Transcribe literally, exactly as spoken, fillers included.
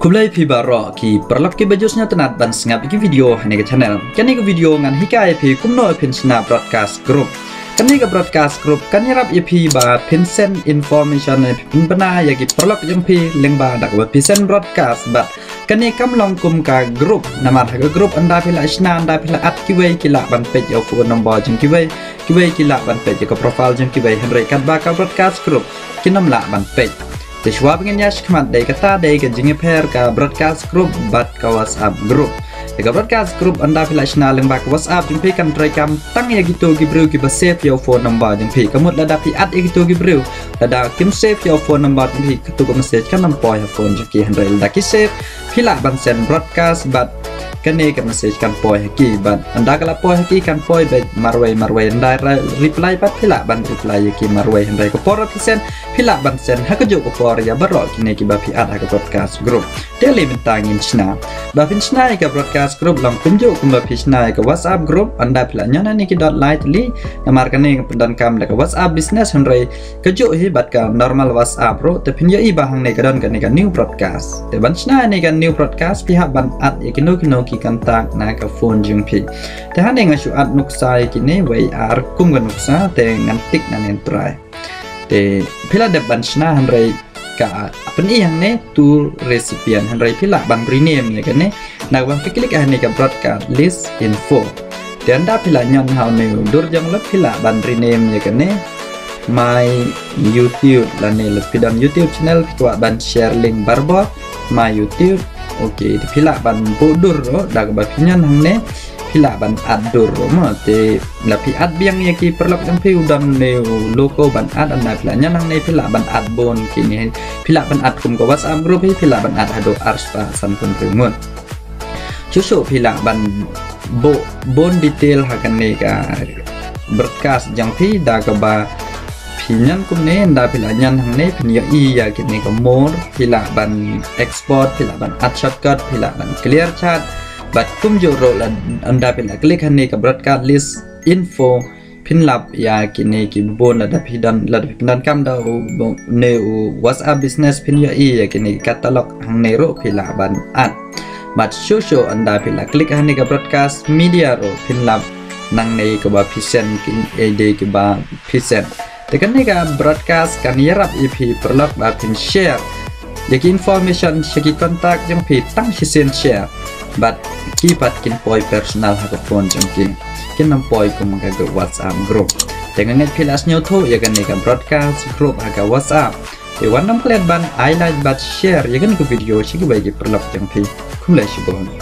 Khublei phi baroh ki paralok kiba ju sngewtynnat ban sngap ïa ki video ha kane ka channel. Kane ka video ngan hikai ïa phi kumno phin shna broadcast group. Kane ka broadcast group kan ïarap ïa phi ba phin send information, phin pynbna ïa ki paralok jong phi lyngba da kaba phi send broadcast, bad kane kam long kum ka group, namar ha ka group ynda phi la shna, ynda phi la add kiwei ki lah ban peit ïa u phone number jong kiwei, kiwei ki lah ban peit ïa ka profile jong kiwei, hynrei katba ka broadcast group kin ym lah ban peit. Te shuwa ba ngin ïa shim khmat, dei kata dei ka jingïapher ka broadcast group bad ka WhatsApp group. Te ka broadcast group ynda phi la shna lyngba ka WhatsApp jong phi kan treikam tang ïa kito ki briew kiba save ïa u phone number jong phi. Ka mut lada phi add ïa kito ki briew, lada kim save ïa u phone number jong phi, kato ka message kan ym poi ha phone jong ki, hynrei lada ki save, phi lah ban send broadcast bad kane ka message kan poi ha ki, bad ynda ka la poi ha ki kan poi beit marwei marwei, ynda ra reply pat phi lah ban reply ïa ki marwei, hynrei ka por ba phi send, phi lah ban send ha kajuh ka por ïa baroh kine kiba phi add ha ka broadcast group. Te lei mynta ngin shna. Ba phin shna ïa ka broadcast group long kumjuh kumba phi shna ïa ka WhatsApp group, ynda phi la ñion ha kane ki dot lai tylli, namar kane ka pyndonkam da ka WhatsApp Business, hynrei kajuh hi bad ka normal WhatsApp ruh. Te phin ïohi ba hangne ka don kane ka new broadcast. Te ban shna ïa kane ka new broadcast phi hap ban add ïa kino kino ki contact na ka phone jong phi. Te hangne nga shu add nuksa ïa kine, wei ar kum ka nuksa, te ngan tick, ngan enter. Te phi la dep ban shna, hynrei ka pyni hangne to recipient, hynrei phi lah ban rename ïa kane. Na kaba phi click hangne ka broadcast list info. Te ynda phi la ñion ha une u dur jong la, phi lah ban rename ïa kane My YouTube, lane lada phi don YouTube channel phi kwah ban share link barabor, My YouTube. Ok, te phi lah ban buh dur ruh, da kaba phi ñion hangne phi lah ban add dur ruh mo. Te lada phi add biang ïa ki paralok jong phi, u don une u logo ban add, ynda phi la ñion hangne phi lah ban add bun kine. Phi lah ban add kum ka WhatsApp group hi, phi lah ban add haduh arspah sanphew ngut. Shuh shuh phi lah ban buh bun detail ha kane ka broadcast jong phi, da kaba phi ñion kumne, ynda phi la ñion hangne phin ïohi ïa kine ka more, phi lah ban export, phi lah ban add shortcut, phi lah ban clear chat. Bad kumjuh ruh lada ynda phi la click hangne ka broadcast list info, phin lap ïa kine ki bun, lada phi don, lada phi pyndonkam da u, une u WhatsApp Business, phin ïohi ïa kine ki catalog hangne ruh phi lah ban add. Bad shuh shuh ynda phi la click hangne ka broadcast media ruh phin lap nangne kaba phi send, ki ade kiba phi send. Te kane ka broadcast kan ïarap ïa phi paralok ba phin share ïa ki information sha ki contact jong phi, tang shisien share. Bad ki pat kin poi personal ha ka phone jong ki, kin ym poi kum ka WhatsApp group. Te nga ngeit phi la sngewthuh ïa kane ka broadcast group ha ka WhatsApp. Te wat nym klet ban ai like bad share ïa kane ka video sha kiwei ki paralok jong phi. Khublei shibun.